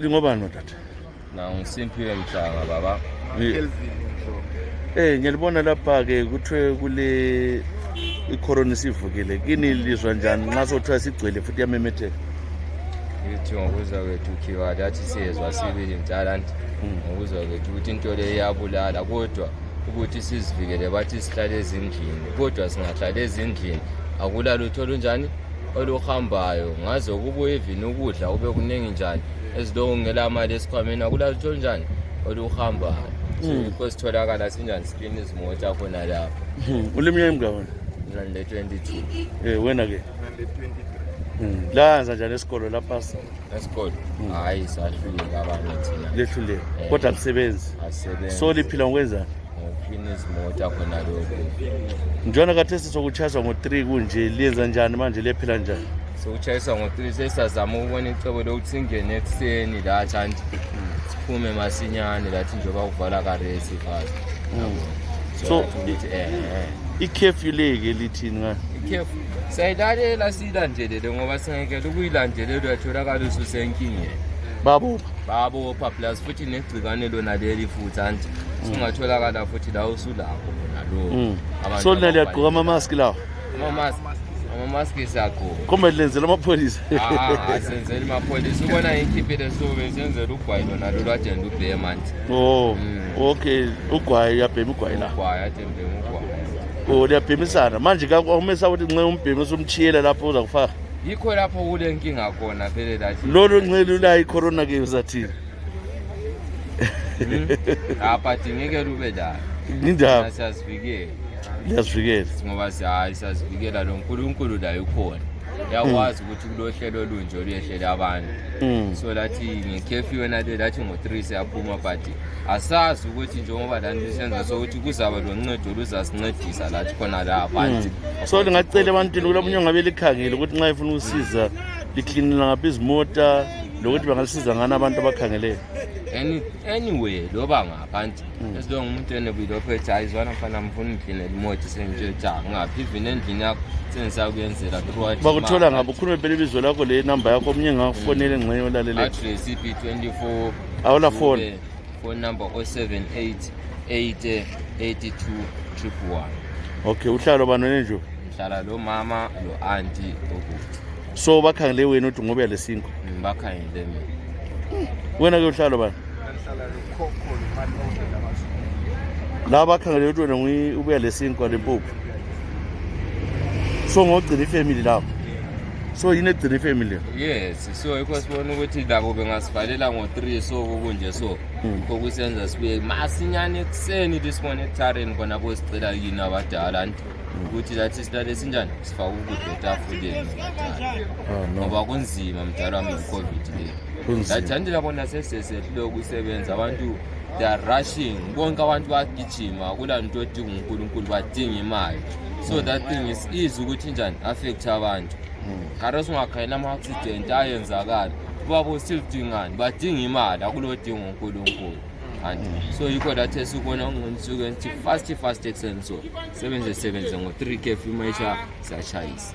Lingobani matata? Na ngiSimphiwe Mhlanga baba. Ngiyalibona lapha ke kuthiwe kule icorona sivukile. Kini lizwa njani nxa sothiwa sigcwele futhi yamemetheka? Yithi ngokuzwa kwethu khiwa lathi siyezwa sibili mtalanti. Ngokuzwa kwethu ukuthi into le iyabulala kodwa ukuthi sizivikele bathi sihlale ezindlini. Kodwa singahlala ezindlini akula lutho olunjani oluhambayo. Ngaze kubuye even ukudla kube kuningi njani. Ezilongo ngela imali esikhwameni akula lutho olunjani oluhambayo. Because tholakala sinjani screen izimota khona lapha. Uleminyaka emingaki? Ngale 22. Wena ke? La enza njani esikolo lapha? Esikolo hayi sahluleka abanye thina. Lehluleka. Kodwa akusebenzi. Asebenza. So liphila ngokwenza? Ngokufina izimota khona lokho. Njalo khathesi sokuchazwa ngo3 kunje liyenza njani manje lephila njani? Sokuchayisa ngo3 sesazama ukubona icebo lokuthi singene ekseni la thanti. Siphume masinyane lathi njengoba kuvala karesi fast. So i-curfew leke lithini ngani? Ikhefu sayilalela siyilandelele ngoba singekela ukuyilandelela uyatholakala ususenkingeni. Babopha plus futhi negcikane lona leli futhi anti singatholakala futhi la usulapho khona lo. So nali yagqoka ama-mask lawo? Ama-mask sakho. Kombe lenzela amapholisa. Asenzela amapholisa ubona ikhiphile sobe senzela ugwayi lona lo lwajenda ubheke manje. Okay, ugwayi uyabhema ugwayi la. Ugwayi atembhema ugwayi. Liyabhemisana manje kakumesa ukuthi nxe umbhemisa umchiyela lapho uza kufaka. Yikho lapho kule nkinga khona phela lathi. Lolu nxele la icorona ke uzathini? Apha ngeke lube la. Indaba Siyazivikela. Liyazivikela. Ngoba siyazivikela lo nkulunkulu la ukhona. Yakwazi ukuthi kulohlelo olunje oluyehlela abantu. So lathi ngekhefu yona le lathi ngo3 siyaphuma but asazi ukuthi njengoba lani lisenza sokuthi kuzaba loncedo oluzasincedisa lathi khona la abantu. So lingacela abantu lokuthi ngabe likhangele ukuthi nxa ifuna usiza liklinela ngaphi izimota lokuthi bangalisiza ngani abantu abakhangeleyo. Anyway loba ngaphansi esilongo umuntu enebuyilopho ethi ayizwana mfana mfuna uklinela imoto senjetsha ngaphi even endlini yakho sengisakuyenzela throughout. Bakuthola ngabo ukhulume phela ibizo lakho le number yakho omnye ngakufonela engxenye olalele. Address IP24 awula phone. Phone number 078 80 82 111. Okay, uhlalo bani nje? Ngihlala lo mama lo auntie okuthi. So bakhangele wena uthi ngoba yale5. Bakhangele mina. Wena ke uhlalo bani? Ngihlala lokhokho lemali lamasiko. La bakhangele uthi wena ubuya le5 leMpuphu. So ngogcina ifamily lapho. So yini egcina ifamily? Yes, so ikho sibona ukuthi labo bengasivalela ngo3 so kunje so. Kokusenza sibuye masinyane ekseni disibone ethareni bona bosicela yini abadala anti. Ukuthi lathi sihlale sinjani sifaka ukudla etafuleni. Ngoba kunzima mdala wami iCovid le. Lathandi labona sesesehlo ukusebenza abantu they are rushing bonke abantu bagijima kula nto odinga uNkulunkulu badinga imali. So that thing is easy ukuthi njani affect abantu. Kareso ngakhayela ama-accident ayenzakala babo still dingani badinga imali akulodinga uNkulunkulu. So yikho lathi esibona ngisuke ngithi fast ekseni so sebenze ngo3 curfew mayisha siyachayisa.